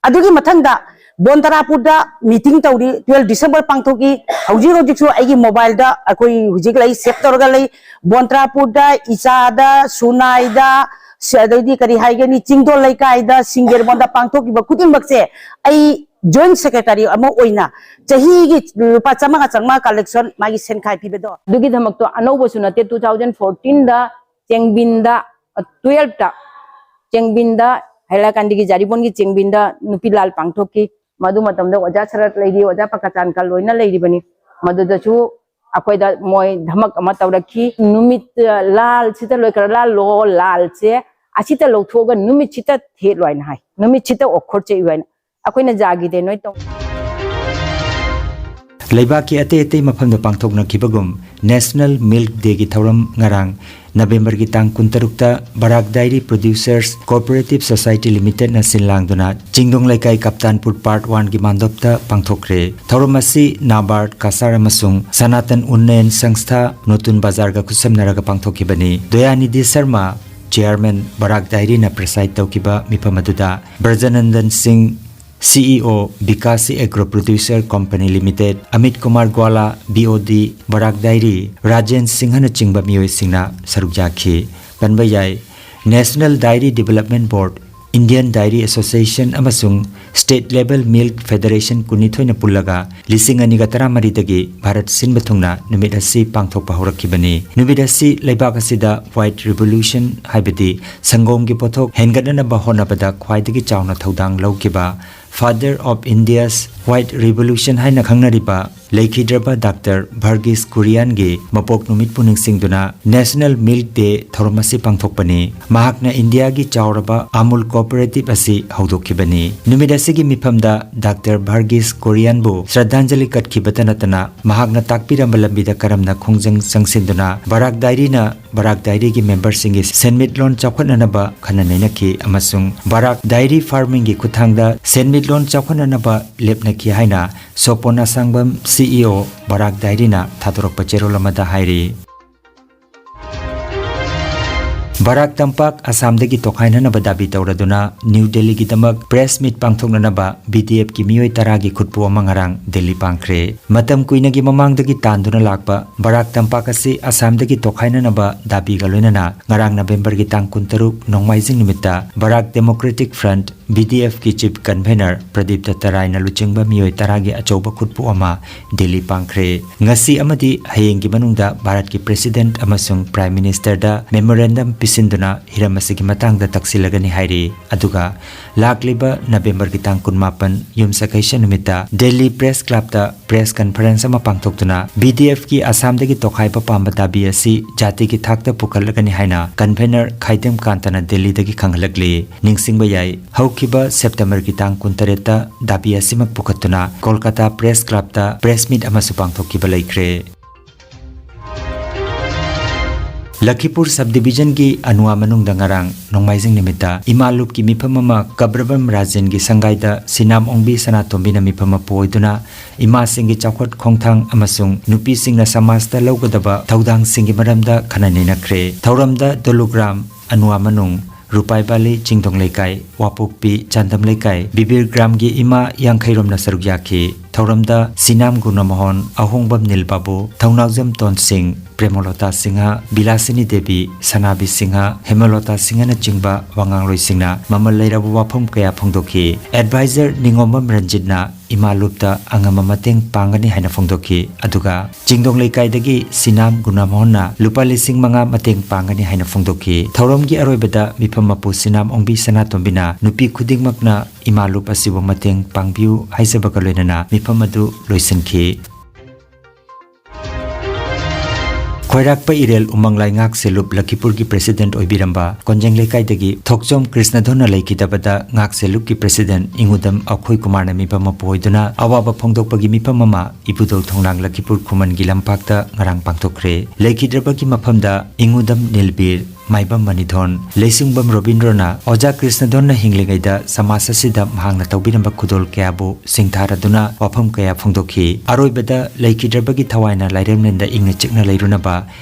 ꯑꯗꯨꯒꯤ ꯃꯊꯪꯗ ꯕꯣꯟꯇꯔꯥꯄꯨꯔꯗ meeting ꯇꯧꯔꯤ, twelve December ꯄꯥꯡꯊꯣꯛꯏ꯫ ꯍꯧꯖꯤꯛ ꯍꯧꯖꯤꯛꯁꯨ ꯑꯩꯒꯤ mobileꯗ ꯑꯩꯈꯣꯏ ꯍꯧꯖꯤꯛ ꯂꯩ, save ꯇꯧꯔꯒ ꯂꯩ꯫ ꯕꯣꯟꯇ꯭ꯔꯥꯄꯨꯔꯗ, ꯏꯆꯥꯗ, ꯁꯨꯅꯥꯏꯗ, ꯁ-, ꯑꯗꯩꯗꯤ ꯀꯔꯤ ꯍꯥꯏꯒꯅꯤ, ꯆꯤꯡꯗꯣꯜ ꯂꯩꯀꯥꯏꯗ, ꯁꯤꯡꯒꯦꯔꯕꯣꯟꯗ ꯄꯥꯡꯊꯣꯛꯈꯤꯕ ꯈꯨꯗꯤꯡꯃꯛꯁꯦ ꯑꯩ joint secretary ꯑꯃ ꯑꯣꯏꯅ ꯆꯍꯤꯒꯤ ꯂꯨꯄꯥ ꯆꯥꯝꯃꯉꯥ ꯆꯥꯝꯃꯉꯥ collection ꯃꯥꯒꯤ ꯁꯦꯟꯈꯥꯏ ꯄꯤꯕꯗꯣ꯫ ꯑꯗꯨꯒꯤꯗꯃꯛꯇꯣ ꯑꯅꯧꯕꯁꯨ ꯅꯠꯇꯦ, two thousand fourteenꯗ ꯆꯦꯡꯕꯤꯟꯗ, twelveꯇ ꯆꯦꯡꯕꯤꯟꯗ, ꯍꯥꯏꯂꯥꯀꯥꯟꯗꯤꯒꯤ ꯖꯥꯔꯤꯕꯣꯟꯒꯤ ꯆꯦꯡꯕꯤꯟꯗ ꯅꯨꯄꯤ ꯂꯥꯜ ꯄꯥꯡꯊꯣꯛꯈꯤ꯫ ꯃꯗꯨ ꯃꯇꯝꯗ ꯑꯣꯖꯥ ꯁꯔꯠ ꯂꯩꯔꯤ, ꯑꯣꯖꯥ ꯄꯀꯆꯥꯟꯀ ꯂꯣꯏꯅ ꯂꯩꯔꯤꯕꯅꯤ꯫ ꯃꯗꯨꯗꯁꯨ ꯑꯩꯈꯣꯏꯗ ꯃꯣꯏ ꯙꯃꯛ ꯑꯃ ꯇꯧꯔꯛꯈꯤ꯫ ꯅꯨꯃꯤꯠ, ꯑ, ꯂꯥꯜꯁꯤꯗ ꯂꯣꯏꯈ꯭ꯔ ꯂꯥꯜꯂꯣ, ꯂꯥꯜꯁꯦ ꯑꯁꯤꯗ ꯂꯧꯊꯣꯛꯑꯒ ꯅꯨꯃꯤꯠꯁꯤꯗ ꯊꯦꯠꯂꯣ ꯍꯥꯏꯅ ꯍꯥꯏ, ꯅꯨꯃꯤꯠꯁꯤꯗ ꯑꯣꯈꯣꯔ ꯆꯦꯛꯏꯌꯨ ꯍꯥꯏꯅ꯫ ꯑꯩꯈꯣꯏꯅ ꯖꯥꯒꯤꯗꯦ ꯅꯣꯏ ꯇꯧ꯫ ꯂꯩꯕꯥꯛꯀꯤ ꯑꯇꯩ ꯑꯇꯩ ꯃꯐꯝꯗ ꯄꯥꯡꯊꯣꯛꯅꯈꯤꯕꯒꯨꯝ National Milk Dayꯒꯤ ꯊꯧꯔꯝ ꯉꯔꯥꯡ Novemberꯒꯤ ꯇꯥꯡ ꯀꯨꯟꯇꯔꯨꯛꯇ ꯕꯔꯥꯛ Dairy Producers Cooperative Society Limitedꯅ ꯁꯤꯟ ꯂꯥꯡꯗꯨꯅ ꯆꯤꯡꯗꯣꯡ ꯂꯩꯀꯥꯏ ꯀꯞꯇꯥꯟꯄꯨꯔ Part Oneꯒꯤ ꯃꯥꯟꯗꯣꯞꯇ ꯄꯥꯡꯊꯣꯛꯈ꯭ꯔꯦ꯫ ꯊꯧꯔꯝ ꯑꯁꯤ NABARD, ꯀꯁꯥꯔ ꯑꯃꯁꯨꯡ ꯁꯅꯥꯇꯟ ꯎꯟꯅꯌꯟ ꯁꯪꯁꯊꯥ ꯅꯣꯇꯨꯟ ꯕꯖꯥꯔꯒ ꯈꯨꯠꯁꯝꯅꯔꯒ ꯄꯥꯡꯊꯣꯛꯈꯤꯕꯅꯤ꯫ ꯗꯌꯥꯅꯤꯙꯤ ꯁꯔꯃ, chairman, ꯕꯔꯥꯛ Dairyꯅ preside ꯇꯧꯈꯤꯕ ꯃꯤꯐꯝ ꯑꯗꯨꯗ ꯕ꯭ꯔꯖꯅꯟꯗꯟ ꯁꯤꯡ, CEO, Bikasi Agro Producer Company Limited, Amit Kumar ꯒ꯭ꯋꯥꯂꯥ, BOD, ꯕꯔꯥꯛ Dairy, ꯔꯥꯖꯦꯟ ꯁꯤꯡꯍꯅꯆꯤꯡꯕ ꯃꯤꯑꯣꯏꯁꯤꯡꯅ ꯁꯔꯨꯛ ꯌꯥꯈꯤ꯫ ꯄꯟꯕ ꯌꯥꯏ, National Dairy Development Board, Indian Dairy Association ꯑꯃꯁꯨꯡ State Level Milk Federation ꯀꯨꯟꯅꯤꯊꯣꯏꯅ ꯄꯨꯜꯂꯒ ꯂꯤꯁꯤꯡ ꯑꯅꯤꯒ ꯇꯔꯥꯃꯔꯤꯗꯒꯤ ꯚꯥꯔꯠ ꯁꯤꯟꯕ ꯊꯨꯡꯅ ꯅꯨꯃꯤꯠ ꯑꯁꯤ ꯄꯥꯡꯊꯣꯛꯄ ꯍꯧꯔꯛꯈꯤꯕꯅꯤ꯫ ꯅꯨꯃꯤꯠ ꯑꯁꯤ ꯂꯩꯕꯥꯛ ꯑꯁꯤꯗ White Revolution, ꯍꯥꯏꯕꯗꯤ ꯁꯪꯒꯣꯝꯒꯤ ꯄꯣꯠꯊꯣꯛ ꯍꯦꯟꯒꯠꯅꯅꯕ ꯍꯣꯠꯅꯕꯗ ꯈ꯭ꯋꯥꯏꯗꯒꯤ ꯆꯥꯎꯅ ꯊꯧꯗꯥꯡ ꯂꯧꯈꯤꯕ, Father of India's White Revolution ꯍꯥꯏꯅ ꯈꯪꯅꯔꯤꯕ ꯂꯩꯈꯤꯗ꯭ꯔꯕ ꯗꯥꯛꯇꯔ ꯚꯔꯒꯤꯁ ꯀꯨꯔꯤꯌꯥꯟꯒꯤ ꯃꯄꯣꯛ ꯅꯨꯃꯤꯠꯄꯨ ꯅꯤꯡꯁꯤꯡꯗꯨꯅ National Milk Day ꯊꯧꯔꯝ ꯑꯁꯤ ꯄꯥꯡꯊꯣꯛꯄꯅꯤ꯫ ꯃꯍꯥꯛꯅ ꯏꯟꯗꯤꯌꯥꯒꯤ ꯆꯥꯎꯔꯕ ꯑꯃꯨꯜ cooperative ꯑꯁꯤ ꯍꯧꯗꯣꯛꯈꯤꯕꯅꯤ꯫ ꯅꯨꯃꯤꯠ ꯑꯁꯤꯒꯤ ꯃꯤꯐꯝꯗ ꯗꯥꯛꯇꯔ ꯚꯔꯒꯤꯁ ꯀꯨꯔꯤꯌꯥꯟꯕꯨ ꯁ꯭ꯔꯗꯥꯟꯖꯂꯤ ꯀꯠꯈꯤꯕꯇ ꯅꯠꯇꯅ ꯃꯍꯥꯛꯅ ꯇꯥꯛꯄꯤꯔꯝꯕ ꯂꯝꯕꯤꯗ ꯀꯔꯝꯅ ꯈꯣꯡꯖꯪ ꯆꯪꯁꯤꯟꯗꯨꯅ ꯕꯔꯥꯛ Dairyꯅ ꯕꯔꯥꯛ Dairyꯒꯤ memberꯁꯤꯡꯒꯤ ꯁꯦꯟꯃꯤꯠꯂꯣꯟ ꯆꯥꯎꯈꯠꯅꯅꯕ ꯈꯟꯅ ꯅꯩꯅꯈꯤ ꯑꯃꯁꯨꯡ ꯕꯔꯥꯛ Dairy farmingꯒꯤ ꯈꯨꯠꯊꯥꯡꯗ ꯁꯦꯟꯃꯤꯠꯂꯣꯟ ꯆꯥꯎꯈꯠꯅꯅꯕ ꯂꯦꯞꯅꯈꯤ ꯍꯥꯏꯅ ꯁꯣꯄꯣꯟ ꯑꯁꯥꯡꯕꯝ, CEO, ꯕꯔꯥꯛ Dairyꯅ ꯊꯥꯗꯣꯔꯛꯄ ꯆꯦꯔꯣꯜ ꯑꯃꯗ ꯍꯥꯏꯔꯤ꯫ ꯕꯔꯥꯛ ꯇꯝꯄꯥꯛ ꯑꯁꯥꯝꯗꯒꯤ ꯇꯣꯈꯥꯏꯅꯅꯕ ꯗꯥꯕꯤ ꯇꯧꯔꯗꯨꯅ ꯅ꯭ꯌꯨ ꯗꯦꯜꯂꯤꯒꯤꯗꯃꯛ ꯄ꯭ꯔꯦꯁ ꯃꯤꯠ ꯄꯥꯡꯊꯣꯛꯅꯅꯕ ꯕꯤ ꯗꯤ ꯑꯦꯐꯀꯤ ꯃꯤꯑꯣꯏ ꯇꯔꯥꯒꯤ ꯈꯨꯠꯄꯨ ꯑꯃ ꯉꯔꯥꯡ ꯗꯦꯜꯂꯤ ꯄꯥꯡꯈ꯭ꯔꯦ꯫ ꯃꯇꯝ ꯀꯨꯏꯅꯒꯤ ꯃꯃꯥꯡꯗꯒꯤ ꯇꯥꯟꯗꯨꯅ ꯂꯥꯛꯄ ꯕꯔꯥꯛ ꯇꯝꯄꯥꯛ ꯑꯁꯤ ꯑꯁꯥꯝꯗꯒꯤ ꯇꯣꯈꯥꯏꯅꯅꯕ ꯗꯥꯕꯤꯒ ꯂꯣꯏꯅꯅ ꯉꯔꯥꯡ ꯅꯕꯦꯝꯕꯔꯒꯤ ꯇꯥꯡ ꯀꯨꯟꯇꯔꯨꯛ ꯅꯣꯡꯃꯥꯏꯖꯤꯡ ꯅꯨꯃꯤꯠꯇ Barak democratic front, B D ꯑꯦꯐꯀꯤ ꯆꯤꯐ ꯀꯟꯚꯦꯅꯔ ꯄ꯭ꯔꯗꯤꯞ ꯗꯠꯇ ꯔꯥꯏꯅ ꯂꯨꯆꯤꯡꯕ ꯃꯤꯑꯣꯏ ꯇꯔꯥꯒꯤ ꯑꯆꯧꯕ ꯈꯨꯠꯄꯨ ꯑꯃ ꯗꯦꯜꯂꯤ ꯄꯥꯡꯈ꯭ꯔꯦ꯫ ꯉꯁꯤ ꯑꯃꯗꯤ ꯍꯌꯦꯡꯒꯤ ꯃꯅꯨꯡꯗ ꯚꯥꯔꯠꯀꯤ ꯄ꯭ꯔꯦꯁꯤꯗꯦꯟꯠ ꯑꯃꯁꯨꯡ ꯄ꯭ꯔꯥꯏꯝ ꯃꯤꯅꯤꯁꯇꯔꯗ ꯃꯦꯃꯣꯔꯦꯟꯗꯝ ꯄꯤꯁꯤꯟꯗꯨꯅ ꯍꯤꯔꯝ ꯑꯁꯤꯒꯤ ꯃꯇꯥꯡꯗ ꯇꯛꯁꯤꯜꯂꯒꯅꯤ ꯍꯥꯏꯔꯤ꯫ ꯑꯗꯨꯒ ꯂꯥꯛꯂꯤꯕ ꯅꯕꯦꯝꯕꯔꯒꯤ ꯇꯥꯡ ꯀꯨꯟꯃꯥꯄꯟ, ꯌꯨꯝꯁꯀꯩꯁ ꯅꯨꯃꯤꯠꯇ ꯗꯦꯜꯂꯤ ꯄ꯭ꯔꯦꯁ ꯀ꯭ꯂꯕꯇ ꯄ꯭ꯔꯦꯁ ꯀꯟꯐꯔꯦꯟꯁ ꯑꯃ ꯄꯥꯡꯊꯣꯛꯇꯨꯅ ꯕꯤ ꯗꯤ ꯑꯦꯐꯀꯤ ꯑꯁꯥꯝꯗꯒꯤ ꯇꯣꯈꯥꯏꯕ ꯄꯥꯝꯕ ꯗꯥꯕꯤ ꯑꯁꯤ ꯖꯥꯇꯤꯒꯤ ꯊꯥꯛꯇ ꯄꯨꯈꯠꯂꯒꯅꯤ ꯍꯥꯏꯅ ꯀꯟꯚꯦꯅꯔ ꯈꯥꯏꯗꯦꯝ ꯀꯥꯟꯇꯅ ꯗꯦꯜꯂꯤꯗꯒꯤ ꯈꯪꯍꯜꯂꯛꯂꯤ꯫ ꯅꯤꯡꯁꯤꯡꯕ ꯌꯥꯏ, ꯍꯧꯈꯤꯕ ꯁꯦꯞꯇꯦꯝꯕꯔꯒꯤ ꯇꯥꯡ ꯀꯨꯟꯇꯔꯦꯠꯇ ꯗꯥꯕꯤ ꯑꯁꯤꯃꯛ ꯄꯨꯈꯠꯇꯨꯅ ꯀꯣꯜꯀꯇꯥ ꯄ꯭ꯔꯦꯁ ꯀ꯭ꯂꯕꯇ ꯄ꯭ꯔꯦꯁ ꯃꯤꯠ ꯑꯃꯁꯨ ꯄꯥꯡꯊꯣꯛꯈꯤꯕ ꯂꯩꯈ꯭ꯔꯦ꯫ ꯂꯈꯤꯄꯨꯔ ꯁꯕ ꯗꯤꯕꯤꯖꯟꯒꯤ ꯑꯅꯨꯋꯥ ꯃꯅꯨꯡꯗ ꯉꯔꯥꯡ ꯅꯣꯡꯃꯥꯏꯖꯤꯡ ꯅꯨꯃꯤꯠꯇ ꯏꯃꯥ ꯂꯨꯞꯀꯤ ꯃꯤꯐꯝ ꯑꯃ ꯀꯕ꯭ꯔꯕꯝ ꯔꯥꯖꯦꯟꯒꯤ ꯁꯪꯒꯥꯏꯗ ꯁꯤꯅꯥꯝ ꯑꯣꯡꯕꯤ ꯁꯅꯥꯇꯣꯝꯕꯤꯅ ꯃꯤꯐꯝ ꯃꯄꯨ ꯑꯣꯏꯗꯨꯅ ꯏꯃꯥꯁꯤꯡꯒꯤ ꯆꯥꯎꯈꯠ ꯈꯣꯡꯊꯥꯡ ꯑꯃꯁꯨꯡ ꯅꯨꯄꯤꯁꯤꯡꯅ ꯁꯃꯥꯖꯇ ꯂꯧꯒꯗꯕ ꯊꯧꯗꯥꯡꯁꯤꯡꯒꯤ ꯃꯔꯝꯗ ꯈꯟꯅ ꯅꯩꯅꯈ꯭ꯔꯦ꯫ ꯊꯧꯔꯝꯗ ꯗꯣꯂꯨꯒ꯭ꯔꯥꯝ, ꯑꯅꯨꯋꯥ ꯃꯅꯨꯡ, ꯔꯨꯄꯥꯏꯕꯥꯂꯤ, ꯆꯤꯡꯗꯣꯡ ꯂꯩꯀꯥꯏ, ꯋꯥꯄꯣꯛꯄꯤ, ꯆꯥꯟꯗꯝ ꯂꯩꯀꯥꯏ, ꯕꯤꯕꯤꯔ ꯒ꯭ꯔꯥꯝꯒꯤ ꯏꯃꯥ ꯌꯥꯡꯈꯩꯔꯣꯝꯅ ꯁꯔꯨꯛ ꯌꯥꯈꯤ꯫ ꯊꯧꯔꯝꯗ ꯁꯤꯅꯥꯝ ꯒꯨꯅꯃꯣꯍꯟ, ꯑꯍꯣꯡꯕꯝ ꯅꯤꯜ ꯕꯥꯕꯨ, ꯊꯧꯅꯥꯎꯖꯝ ꯇꯣꯟ ꯁꯤꯡ, ꯄ꯭ꯔꯦꯃꯣꯂꯣꯇꯥ ꯁꯤꯡꯍ, ꯕꯤꯂꯥꯁꯤꯅꯤ ꯗꯦꯕꯤ, ꯁꯅꯥꯕꯤ ꯁꯤꯡꯍ, ꯍꯦꯃꯂꯣꯇꯥ ꯁꯤꯡꯍꯅꯆꯤꯡꯕ ꯋꯥꯉꯥꯡꯂꯣꯏꯁꯤꯡꯅ ꯃꯃꯜ ꯂꯩꯔꯕ ꯋꯥꯐꯝ ꯀꯌꯥ ꯐꯣꯡꯗꯣꯛꯈꯤ꯫ ꯑꯦꯗꯚꯥꯏꯖꯔ ꯅꯤꯉꯣꯝꯕꯝ ꯔꯟꯖꯤꯠꯅ ꯏꯃꯥ ꯂꯨꯞꯇ ꯑꯉꯝꯕ ꯃꯇꯦꯡ ꯄꯥꯡꯒꯅꯤ ꯍꯥꯏꯅ ꯐꯣꯡꯗꯣꯛꯈꯤ꯫ ꯑꯗꯨꯒ ꯆꯤꯡꯗꯣꯡ ꯂꯩꯀꯥꯏꯗꯒꯤ ꯁꯤꯅꯥꯝ ꯒꯨꯅꯥꯃꯣꯍꯟꯅ ꯂꯨꯄꯥ ꯂꯤꯁꯤꯡ ꯃꯉꯥ ꯃꯇꯦꯡ ꯄꯥꯡꯒꯅꯤ ꯍꯥꯏꯅ ꯐꯣꯡꯗꯣꯛꯈꯤ꯫ ꯊꯧꯔꯝꯒꯤ ꯑꯔꯣꯏꯕꯗ ꯃꯤꯐꯝ ꯃꯄꯨ ꯁꯤꯅꯥꯝ ꯑꯣꯡꯕꯤ ꯁꯅꯥꯇꯣꯝꯕꯤꯅ ꯅꯨꯄꯤ ꯈꯨꯗꯤꯡꯃꯛꯅ ꯏꯃꯥ ꯂꯨꯞ ꯑꯁꯤꯕꯨ ꯃꯇꯦꯡ ꯄꯥꯡꯕꯤꯌꯨ ꯍꯥꯏꯖꯕꯒ ꯂꯣꯏꯅꯅ ꯃꯤꯐꯝ ꯑꯗꯨ ꯂꯣꯏꯁꯤꯟꯈꯤ꯫ ꯈꯣꯏꯔꯥꯛꯄ ꯏꯔꯦꯜ ꯎꯃꯪ ꯂꯥꯏꯉꯥꯛ ꯁꯦꯜꯂꯨꯞ ꯂꯈꯤꯄꯨꯔꯒꯤ ꯄ꯭ꯔꯦꯁꯤꯗꯦꯟꯠ ꯑꯣꯏꯕꯤꯔꯝꯕ ꯀꯣꯟꯖꯦꯡ ꯂꯩꯀꯥꯏꯗꯒꯤ ꯊꯣꯛꯆꯣꯝ ꯀ꯭ꯔꯤꯁꯅꯙꯣꯟꯅ ꯂꯩꯈꯤꯗꯕꯗ ꯉꯥꯛ ꯁꯦꯜꯂꯨꯞꯀꯤ ꯄ꯭ꯔꯦꯁꯤꯗꯦꯟꯠ ꯏꯉꯨꯗꯝ ꯑꯈꯣꯏ ꯀꯨꯃꯥꯔꯅ ꯃꯤꯐꯝ ꯃꯄꯨ ꯑꯣꯏꯗꯨꯅ ꯑꯋꯥꯕ ꯐꯣꯡꯗꯣꯛꯄꯒꯤ ꯃꯤꯐꯝ ꯑꯃ ꯏꯕꯨꯙꯧ ꯊꯣꯡꯅꯥꯡ ꯂꯈꯤꯄꯨꯔ ꯈꯨꯃꯟꯒꯤ ꯂꯝꯄꯥꯛꯇ ꯉꯔꯥꯡ ꯄꯥꯡꯊꯣꯛꯈ꯭ꯔꯦ꯫ ꯂꯩꯈꯤꯗ꯭ꯔꯕꯒꯤ ꯃꯐꯝꯗ ꯏꯉꯨꯗꯝ ꯅꯤꯜꯕꯤꯔ, ꯃꯥꯏꯕꯝ ꯃꯅꯤꯊꯣꯟ꯫ ꯂꯩꯁꯤꯡꯕꯝ ꯔꯣꯕꯤꯟꯗ꯭ꯔꯣꯅ ꯑꯣꯖꯥ ꯀ꯭ꯔꯤꯁꯅꯗꯣꯟꯅ ꯍꯤꯡꯂꯤꯉꯩꯗ ꯁꯃꯥꯖ ꯑꯁꯤꯗ ꯃꯍꯥꯛꯅ ꯇꯧꯕꯤꯔꯝꯕ ꯈꯨꯗꯣꯜ ꯀꯌꯥꯕꯨ ꯁꯤꯡꯊꯥꯔꯗꯨꯅ ꯋꯥꯐꯝ ꯀꯌꯥ ꯐꯣꯡꯗꯣꯛꯈꯤ꯫ ꯑꯔꯣꯏꯕꯗ ꯂꯩꯈꯤꯗ꯭ꯔꯕꯒꯤ ꯊꯋꯥꯏꯅ ꯂꯥꯏꯔꯦꯝꯂꯦꯟꯗ ꯏꯪꯅ ꯆꯤꯛꯅ ꯂꯩꯔꯨꯅꯕ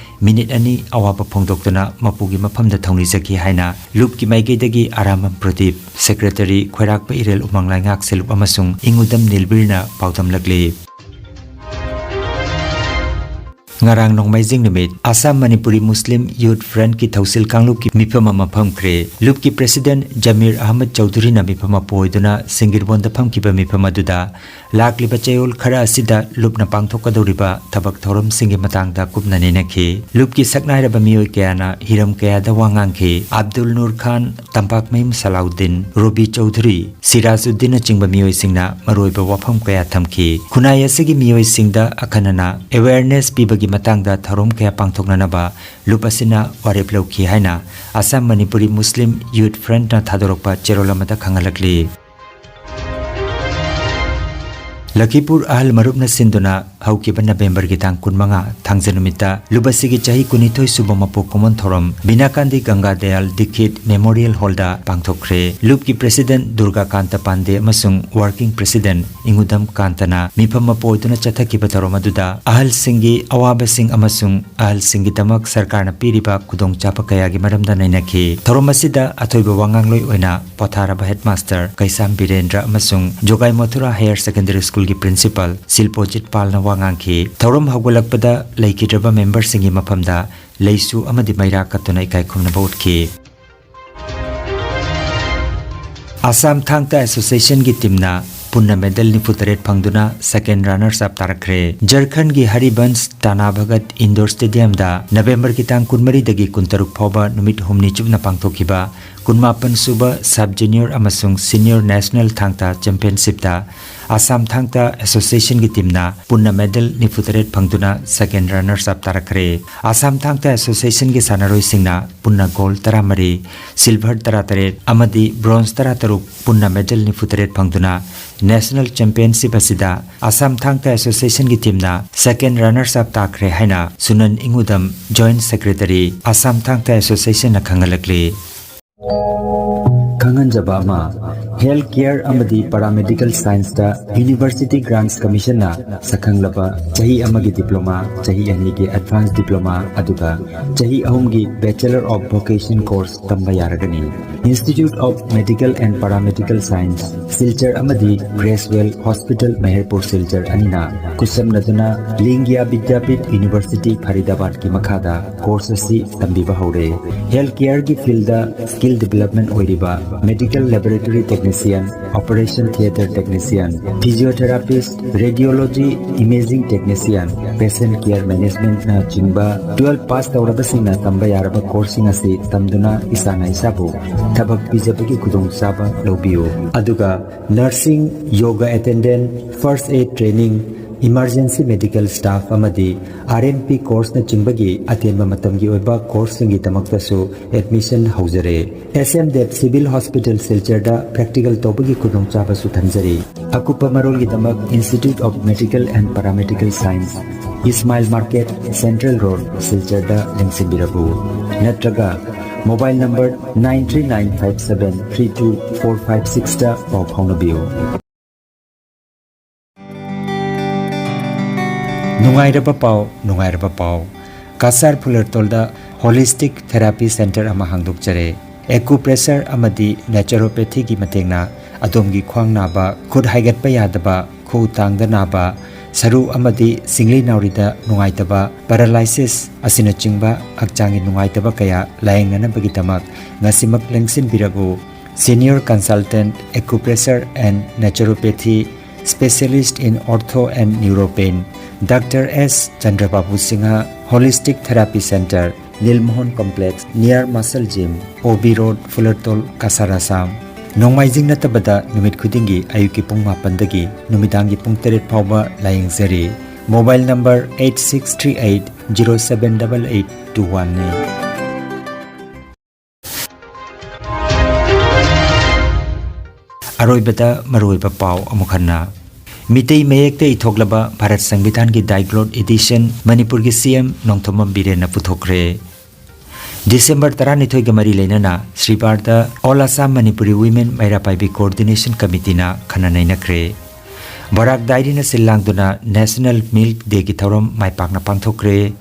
ꯃꯤꯅꯤꯠ ꯑꯅꯤ ꯑꯋꯥꯕ ꯐꯣꯡꯗꯣꯛꯇꯨꯅ ꯃꯄꯨꯒꯤ ꯃꯐꯝꯗ ꯊꯧꯅꯤꯖꯈꯤ ꯍꯥꯏꯅ ꯂꯨꯞꯀꯤ ꯃꯥꯏꯀꯩꯗꯒꯤ ꯑꯔꯥꯝꯕꯝ ꯄ꯭ꯔꯗꯤꯞ, ꯁꯦꯀ꯭ꯔꯦꯇꯔꯤ ꯈꯣꯏꯔꯥꯛꯄ ꯏꯔꯦꯜ ꯎꯃꯪ ꯂꯩꯉꯥꯛ ꯁꯦꯂꯨꯞ ꯑꯃꯁꯨꯡ ꯏꯪꯉꯨꯗꯝ ꯅꯤꯜꯕꯤꯔꯅ ꯄꯥꯎꯗꯝꯂꯛꯂꯤ꯫ ꯉꯔꯥꯡ ꯅꯣꯡꯃꯥꯏꯖꯤꯡ ꯅꯨꯃꯤꯠ ꯑꯁꯥꯝ ꯃꯅꯤꯄꯨꯔꯤ ꯃꯨꯁꯂꯤꯝ ꯌꯨꯠ ꯐ꯭ꯔꯟꯠꯀꯤ ꯊꯧꯁꯤꯜ ꯀꯥꯡꯂꯨꯞꯀꯤ ꯃꯤꯐꯝ ꯑꯃ ꯐꯝꯈ꯭ꯔꯦ꯫ ꯂꯨꯞꯀꯤ ꯄ꯭ꯔꯦꯁꯤꯗꯦꯟꯠ ꯖꯃꯤꯔ ꯑꯍꯃꯗ ꯆꯧꯙꯨꯔꯤꯅ ꯃꯤꯐꯝ ꯑꯄꯨ ꯑꯣꯏꯗꯨꯅ ꯁꯤꯡꯒꯤꯔꯕꯣꯟꯗ ꯐꯝꯈꯤꯕ ꯃꯤꯐꯝ ꯑꯗꯨꯗ ꯂꯥꯛꯂꯤꯕ ꯆꯌꯣꯜ ꯈꯔ ꯑꯁꯤꯗ ꯂꯨꯞꯅ ꯄꯥꯡꯊꯣꯛꯀꯗꯧꯔꯤꯕ ꯊꯕꯛ ꯊꯧꯔꯝꯁꯤꯡꯒꯤ ꯃꯇꯥꯡꯗ ꯀꯨꯞꯅ ꯅꯩꯅꯈꯤ꯫ ꯂꯨꯞꯀꯤ ꯁꯛꯅꯥꯏꯔꯕ ꯃꯤꯑꯣꯏ ꯀꯌꯥꯅ ꯍꯤꯔꯝ ꯀꯌꯥꯗ ꯋꯥ ꯉꯥꯡꯈꯤ꯫ ꯑꯕꯗꯨꯜ ꯅꯨꯔ ꯈꯥꯟ, ꯇꯝꯄꯥꯛꯃꯌꯨꯝ ꯁꯂꯥꯎꯗꯤꯟ, ꯔꯨꯕꯤ ꯆꯧꯙꯨꯔꯤ, ꯁꯤꯔꯥꯖꯨꯗꯤꯟꯅꯆꯤꯡꯕ ꯃꯤꯑꯣꯏꯁꯤꯡꯅ ꯃꯔꯨꯑꯣꯏꯕ ꯋꯥꯐꯝ ꯀꯌꯥ ꯊꯝꯈꯤ꯫ ꯈꯨꯟꯅꯥꯏ ꯑꯁꯤꯒꯤ ꯃꯤꯑꯣꯏꯁꯤꯡꯗ ꯑꯈꯟꯅꯅ awareness ꯄꯤꯕꯒꯤ ꯃꯇꯥꯡꯗ ꯊꯧꯔꯝ ꯀꯌꯥ ꯄꯥꯡꯊꯣꯛꯅꯅꯕ ꯂꯨꯞ ꯑꯁꯤꯅ ꯋꯥꯔꯦꯞ ꯂꯧꯈꯤ ꯍꯥꯏꯅ ꯑꯁꯥꯝ ꯃꯅꯤꯄꯨꯔꯤ ꯃꯨꯁꯂꯤꯝ ꯌꯨꯠ ꯐ꯭ꯔꯟꯠꯅ ꯊꯥꯗꯣꯔꯛꯄ ꯆꯦꯔꯣꯜ ꯑꯃꯗ ꯈꯪꯍꯜꯂꯛꯂꯤ꯫ ꯂꯈꯤꯄꯨꯔ ꯑꯍꯜ ꯃꯔꯨꯞꯅ ꯁꯤꯟꯗꯨꯅ ꯍꯧꯈꯤꯕ ꯅꯕꯦꯝꯕꯔꯒꯤ ꯇꯥꯡ ꯀꯨꯟꯃꯉꯥ, ꯊꯥꯡꯖ ꯅꯨꯃꯤꯠꯇ ꯂꯨꯞ ꯑꯁꯤꯒꯤ ꯆꯍꯤ ꯀꯨꯟꯅꯤꯊꯣꯏ ꯁꯨꯕ ꯃꯄꯣꯛ ꯀꯨꯝꯑꯣꯟ ꯊꯧꯔꯝ ꯕꯤꯅꯥꯀꯥꯟꯗꯤ ꯒꯪꯒꯥ ꯗꯌꯥꯜ ꯗꯤꯛꯈꯤꯠ ꯃꯦꯃꯣꯔꯤꯌꯦꯜ ꯍꯣꯜꯗ ꯄꯥꯡꯊꯣꯛꯈ꯭ꯔꯦ꯫ ꯂꯨꯞꯀꯤ ꯄ꯭ꯔꯦꯁꯤꯗꯦꯟꯠ ꯗꯨꯔꯒꯥꯀꯥꯟꯇ ꯄꯥꯟꯗꯦ ꯑꯃꯁꯨꯡ ꯋꯥꯔꯀꯤꯡ ꯄ꯭ꯔꯦꯁꯤꯗꯦꯟꯠ ꯏꯪꯉꯨꯗꯝ ꯀꯥꯟꯇꯅ ꯃꯤꯐꯝ ꯑꯃ ꯄꯨ ꯑꯣꯏꯗꯨꯅ ꯆꯠꯊꯈꯤꯕ ꯊꯧꯔꯝ ꯑꯗꯨꯗ ꯑꯍꯜꯁꯤꯡꯒꯤ ꯑꯋꯥꯕꯁꯤꯡ ꯑꯃꯁꯨꯡ ꯑꯍꯜꯁꯤꯡꯒꯤꯗꯃꯛ ꯁꯔꯀꯥꯔꯅ ꯄꯤꯔꯤꯕ ꯈꯨꯗꯣꯡꯆꯥꯕ ꯀꯌꯥꯒꯤ ꯃꯔꯝꯗ ꯅꯩꯅꯈꯤ꯫ ꯊꯧꯔꯝ ꯑꯁꯤꯗ ꯑꯊꯣꯏꯕ ꯋꯥꯉꯥꯡꯂꯣꯏ ꯑꯣꯏꯅ ꯄꯣꯊꯥꯔꯕ ꯍꯦꯗꯃꯥꯁꯇꯔ ꯀꯩꯁꯥꯝ ꯕꯤꯔꯦꯟꯗ꯭ꯔ ꯑꯃꯁꯨꯡ ꯖꯣꯒꯥꯏ ꯃꯊꯨꯔꯥ ꯍꯥꯌꯔ ꯁꯦꯀꯦꯟꯗꯔꯤ ꯁ꯭ꯀꯨꯜꯒꯤ ꯄ꯭ꯔꯤꯟꯁꯤꯄꯥꯜ ꯁꯤꯜꯄꯣꯖꯤꯠ ꯄꯥꯜꯅ ꯋꯥ ꯉꯥꯡꯈꯤ꯫ ꯊꯧꯔꯝ ꯍꯧꯒꯠꯂꯛꯄꯗ ꯂꯩꯈꯤꯗ꯭ꯔꯕ ꯃꯦꯝꯕꯔꯁꯤꯡꯒꯤ ꯃꯐꯝꯗ ꯂꯩꯁꯨ ꯑꯃꯗꯤ ꯃꯩꯔꯥ ꯀꯠꯇꯨꯅ ꯏꯀꯥꯏ ꯈꯨꯝꯅꯕ ꯎꯠꯈꯤ꯫ ꯑꯁꯥꯝ ꯊꯥꯡ ꯇꯥ ꯑꯦꯁꯣꯁꯤꯌꯦꯁꯟꯒꯤ ꯇꯤꯝꯅ ꯄꯨꯟꯅ ꯃꯦꯗꯜ ꯅꯤꯐꯨꯇꯔꯦꯠ ꯐꯪꯗꯨꯅ ꯁꯦꯀꯦꯟ ꯔꯅꯔꯁ ꯑꯞ ꯇꯥꯔꯛꯈ꯭ꯔꯦ꯫ ꯖꯔꯈꯟꯒꯤ ꯍꯔꯤꯕꯟꯁ ꯇꯥꯅꯥ ꯚꯒꯠ ꯏꯟꯗꯣꯔ ꯁ꯭ꯇꯦꯗꯤꯌꯝꯗ ꯅꯕꯦꯝꯕꯔꯒꯤ ꯇꯥꯡ ꯀꯨꯟꯃꯔꯤꯗꯒꯤ ꯀꯨꯟꯇꯔꯨꯛ ꯐꯥꯎꯕ ꯅꯨꯃꯤꯠ ꯍꯨꯝꯅꯤ ꯆꯨꯞꯅ ꯄꯥꯡꯊꯣꯛꯈꯤꯕ ꯀꯨꯟꯃꯥꯄꯟ ꯁꯨꯕ ꯁꯕ ꯖꯨꯅꯤꯌꯔ ꯑꯃꯁꯨꯡ ꯁꯤꯅꯤꯌꯔ ꯅꯦꯁꯅꯦꯜ ꯊꯥꯡ ꯇꯥ ꯆꯦꯝꯄꯤꯌꯟꯁꯤꯞꯇ ꯑꯁꯥꯝ ꯊꯥꯡ ꯇꯥ ꯑꯦꯁꯣꯁꯤꯌꯦꯁꯟꯒꯤ ꯇꯤꯝꯅ ꯄꯨꯟꯅ ꯃꯦꯗꯜ ꯅꯤꯐꯨꯇꯔꯦꯠ ꯐꯪꯗꯨꯅ ꯁꯦꯀꯦꯟ ꯔꯅꯔꯁ ꯑꯞ ꯇꯥꯔꯛꯈ꯭ꯔꯦ꯫ ꯑꯁꯥꯝ ꯊꯥꯡ ꯇꯥ ꯑꯦꯁꯣꯁꯤꯌꯦꯁꯟꯒꯤ ꯁꯥꯟꯅꯔꯣꯏꯁꯤꯡꯅ ꯄꯨꯟꯅ ꯒꯣꯜ ꯇꯔꯥꯃꯔꯤ, ꯁꯤꯜꯚꯔ ꯇꯔꯥꯇꯔꯦꯠ ꯑꯃꯗꯤ ꯕ꯭ꯔꯣꯟꯖ ꯇꯔꯥꯇꯔꯨꯛ, ꯄꯨꯟꯅ ꯃꯦꯗꯜ ꯅꯤꯐꯨꯇꯔꯦꯠ ꯐꯪꯗꯨꯅ ꯅꯦꯁꯅꯦꯜ ꯆꯦꯝꯄꯤꯌꯟꯁꯤꯞ ꯑꯁꯤꯗ ꯑꯁꯥꯝ ꯊꯥꯡ ꯇꯥ ꯑꯦꯁꯣꯁꯤꯌꯦꯁꯟꯒꯤ ꯇꯤꯝꯅ ꯁꯦꯀꯦꯟ ꯔꯅꯔꯁ ꯑꯞ ꯇꯥꯈ꯭ꯔꯦ ꯍꯥꯏꯅ ꯁꯨꯅꯟ ꯏꯪꯎꯗꯝ, ꯖꯣꯏꯟꯠ ꯁꯦꯀ꯭ꯔꯦꯇꯔꯤ, ꯑꯁꯥꯝ ꯊꯥꯡ ꯇꯥ ꯑꯦꯁꯣꯁꯤꯌꯦꯁꯟꯅ ꯈꯪꯍꯜꯂꯛꯂꯤ꯫ ꯈꯪꯍꯟꯖꯕ ꯑꯃ, ꯍꯦꯜꯊ ꯀꯦꯌꯔ ꯑꯃꯗꯤ ꯄꯦꯔꯥꯃꯦꯗꯤꯀꯦꯜ ꯁꯥꯏꯟꯁꯇ ꯌꯨꯅꯤꯚꯔꯁꯤꯇꯤ ꯒ꯭ꯔꯥꯟꯠꯁ ꯀꯃꯤꯁꯟꯅ ꯁꯛꯈꯪꯂꯕ ꯆꯍꯤ ꯑꯃꯒꯤ ꯗꯤꯄ꯭ꯂꯣꯃꯥ, ꯆꯍꯤ ꯑꯅꯤꯒꯤ ꯑꯦꯗꯚꯥꯟꯁ ꯗꯤꯄ꯭ꯂꯣꯃꯥ, ꯑꯗꯨꯒ ꯆꯍꯤ ꯑꯍꯨꯝꯒꯤ ꯕꯦꯆꯂꯔ ꯑꯣꯐ ꯚꯣꯀꯦꯁꯟ ꯀꯣꯔꯁ ꯇꯝꯕ ꯌꯥꯔꯒꯅꯤ꯫ Institute of Medical and Paramedical Science, Silchar ꯑꯃꯗꯤ ꯒ꯭ꯔꯦꯁꯋꯦꯜ ꯍꯣꯁꯄꯤꯇꯥꯜ ꯃꯦꯍꯔꯄꯨꯔ ꯁꯤꯜꯆꯔ ꯑꯅꯤꯅ ꯈꯨꯠꯁꯝꯅꯗꯨꯅ ꯂꯤꯡꯒ꯭ꯌꯥ ꯕꯤꯗ꯭ꯌꯥꯄꯤꯊ ꯌꯨꯅꯤꯚꯔꯁꯤꯇꯤ ꯐꯔꯤꯗꯥꯕꯥꯗꯀꯤ ꯃꯈꯥꯗ ꯀꯣꯔꯁ ꯑꯁꯤ ꯇꯝꯕꯤꯕ ꯍꯧꯔꯦ꯫ ꯍꯦꯜꯊ ꯀꯦꯌꯔꯒꯤ ꯐꯤꯜꯗ ꯁ꯭ꯀꯤꯜ ꯗꯤꯕꯦꯂꯞꯃꯦꯟ ꯑꯣꯏꯔꯤꯕ medical laboratory technician, operation theatre technician, physiotherapist, radiology, imaging technician, patient care ꯃꯦꯅꯦꯖꯃꯦꯟꯠꯅꯆꯤꯡꯕ ꯇꯨꯋꯦꯜꯐ ꯄꯥꯁ ꯇꯧꯔꯕꯁꯤꯡꯅ ꯇꯝꯕ ꯌꯥꯔꯕ ꯀꯣꯔꯁꯁꯤꯡ ꯑꯁꯤ ꯇꯝꯗꯨꯅ ꯏꯁꯥꯅ ꯏꯁꯥꯕꯨ ꯊꯕꯛ ꯄꯤꯖꯕꯒꯤ ꯈꯨꯗꯣꯡꯆꯥꯕ ꯂꯧꯕꯤꯌꯨ꯫ ꯑꯗꯨꯒ ꯅꯔꯁꯤꯡ, yoga attendant, first aid training, emergency medical staff ꯑꯃꯗꯤ ꯑꯥꯔ ꯑꯦꯝ ꯄꯤ ꯀꯣꯔꯁꯅꯆꯤꯡꯕꯒꯤ ꯑꯇꯦꯟꯕ ꯃꯇꯝꯒꯤ ꯑꯣꯏꯕ ꯀꯣꯔꯁꯁꯤꯡꯒꯤꯗꯃꯛꯇꯁꯨ ꯑꯦꯗꯃꯤꯁꯟ ꯍꯧꯖꯔꯦ꯫ S M Dev civil hospital ꯁꯤꯜꯆꯔꯗ ꯄ꯭ꯔꯦꯛꯇꯤꯀꯦꯜ ꯇꯧꯕꯒꯤ ꯈꯨꯗꯣꯡꯆꯥꯕꯁꯨ ꯊꯝꯖꯔꯤ꯫ ꯑꯀꯨꯞꯄ ꯃꯔꯣꯜꯒꯤꯗꯃꯛ Institute of Medical and Paramedical Science, Ismail market, central road, ꯁꯤꯜꯆꯔꯗ ꯂꯦꯡꯁꯤꯟꯕꯤꯔꯛꯎ꯫ ꯅꯠꯇ꯭ꯔꯒ mobile number nine three nine five seven three two four five ꯁꯤꯛꯁꯇ ꯄꯥꯎ ꯐꯥꯎꯅꯕꯤꯌꯨ꯫ ꯅꯨꯡꯉꯥꯏꯔꯕ ꯄꯥꯎ, ꯅꯨꯡꯉꯥꯏꯔꯕ ꯄꯥꯎ꯫ ꯀꯁꯥꯔ ꯐꯨꯂꯔꯇꯣꯜꯗ ꯍꯣꯂꯤꯁꯇꯤꯛ ꯊꯦꯔꯥꯄꯤ ꯁꯦꯟꯇꯔ ꯑꯃ ꯍꯥꯡꯗꯣꯛꯆꯔꯦ꯫ ꯑꯦꯀꯨꯄ꯭ꯔꯦꯁꯔ ꯑꯃꯗꯤ ꯅꯦꯆꯨꯔꯣꯄꯦꯊꯤꯒꯤ ꯃꯇꯦꯡꯅ ꯑꯗꯣꯝꯒꯤ ꯈ꯭ꯋꯥꯡ ꯅꯥꯕ, ꯈꯨꯠ ꯍꯥꯏꯒꯠꯄ ꯌꯥꯗꯕ, ꯈꯨꯎ ꯇꯥꯡꯗ ꯅꯥꯕ, ꯁꯔꯨ ꯑꯃꯗꯤ ꯁꯤꯡꯂꯤ ꯅꯥꯎꯔꯤꯗ ꯅꯨꯡꯉꯥꯏꯇꯕ, ꯄꯦꯔꯥꯂꯥꯏꯁꯤꯁ ꯑꯁꯤꯅꯆꯤꯡꯕ ꯍꯛꯆꯥꯡꯒꯤ ꯅꯨꯡꯉꯥꯏꯇꯕ ꯀꯌꯥ ꯂꯥꯌꯦꯡꯅꯅꯕꯒꯤꯗꯃꯛ ꯉꯁꯤꯃꯛ ꯂꯦꯡꯁꯤꯟꯕꯤꯔꯛꯎ꯫ Senior Consultant, Acupressure and Naturopathy, Specialist in Ortho and Neuropain, doctor S Chandrababu Singh, Holistic Therapy Center, Nilmohan complex, near Muscle Gym, O B road, Fulertal, Cachar, Assam. ꯅꯣꯡꯃꯥꯏꯖꯤꯡ ꯅꯠꯇꯕꯗ ꯅꯨꯃꯤꯠ ꯈꯨꯗꯤꯡꯒꯤ ꯑꯌꯨꯛꯀꯤ ꯄꯨꯡ ꯃꯥꯄꯟꯗꯒꯤ ꯅꯨꯃꯤꯗꯥꯡꯒꯤ ꯄꯨꯡ ꯇꯔꯦꯠ ꯐꯥꯎꯕ ꯂꯥꯌꯦꯡꯖꯔꯤ꯫ Mobile number eight six three eight zero seven double eight two one ꯅꯤ꯫ ꯑꯔꯣꯏꯕꯗ ꯃꯔꯨꯑꯣꯏꯕ ꯄꯥꯎ ꯑꯃꯨꯛ ꯍꯟꯅ꯫ ꯃꯤꯇꯩ ꯃꯌꯦꯛꯇ ꯏꯊꯣꯛꯂꯕ ꯚꯥꯔꯠ ꯁꯪꯕꯤꯙꯥꯟꯒꯤ Diglot edition ꯃꯅꯤꯄꯨꯔꯒꯤ C M ꯅꯣꯡꯊꯣꯝꯕꯝ ꯕꯤꯔꯦꯟꯅ ꯄꯨꯊꯣꯛꯈ꯭ꯔꯦ꯫ ꯗꯤꯁꯦꯝꯕꯔ ꯇꯔꯥꯅꯤꯊꯣꯏꯒ ꯃꯔꯤ ꯂꯩꯅꯅ ꯁ꯭ꯔꯤꯕꯥꯔꯗ All Assam Manipuri Women Meira ꯄꯥꯏꯕꯤ Coordination Committeeꯅ ꯈꯟꯅ ꯅꯩꯅꯈ꯭ꯔꯦ꯫ ꯕꯔꯥꯛ ꯗꯥꯏꯔꯤꯅ ꯁꯤꯜ ꯂꯥꯡꯗꯨꯅ National Milk Dayꯒꯤ ꯊꯧꯔꯝ ꯃꯥꯏ ꯄꯥꯛꯅ ꯄꯥꯡꯊꯣꯛꯈ꯭ꯔꯦ꯫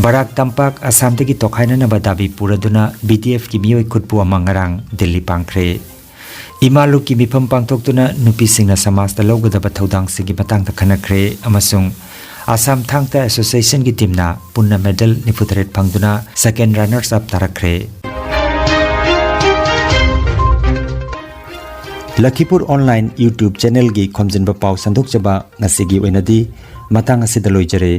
ꯕꯔꯥꯛ ꯇꯝꯄꯥꯛ ꯑꯁꯥꯝꯗꯒꯤ ꯇꯣꯈꯥꯏꯅꯅꯕ ꯗꯥꯕꯤ ꯄꯨꯔꯗꯨꯅ BDFꯀꯤ ꯃꯤꯑꯣꯏ ꯈꯨꯠꯄꯨ ꯑꯃ ꯉꯔꯥꯡ ꯗꯤꯜꯂꯤ ꯄꯥꯡꯈ꯭ꯔꯦ꯫ ꯏꯃꯥ ꯂꯨꯞꯀꯤ ꯃꯤꯐꯝ ꯄꯥꯡꯊꯣꯛꯇꯨꯅ ꯅꯨꯄꯤꯁꯤꯡꯅ ꯁꯃꯥꯖꯇ ꯂꯧꯒꯗꯕ ꯊꯧꯗꯥꯡꯁꯤꯡꯒꯤ ꯃꯇꯥꯡꯗ ꯈꯟꯅꯈ꯭ꯔꯦ ꯑꯃꯁꯨꯡ ꯑꯁꯥꯝ ꯊꯥꯡ ꯇꯥ Associationꯒꯤ teamꯅ ꯄꯨꯟꯅ medal ꯅꯤꯐꯨꯇꯔꯦꯠ ꯐꯪꯗꯨꯅ second runners up ꯇꯥꯔꯛꯈ꯭ꯔꯦ꯫ ꯂꯈꯤꯄꯨꯔ online YouTube channelꯒꯤ ꯈꯣꯝꯖꯤꯟꯕ ꯄꯥꯎ ꯁꯟꯗꯣꯛꯆꯕ ꯉꯁꯤꯒꯤ ꯑꯣꯏꯅꯗꯤ ꯃꯇꯥꯡ ꯑꯁꯤꯗ ꯂꯣꯏꯖꯔꯦ꯫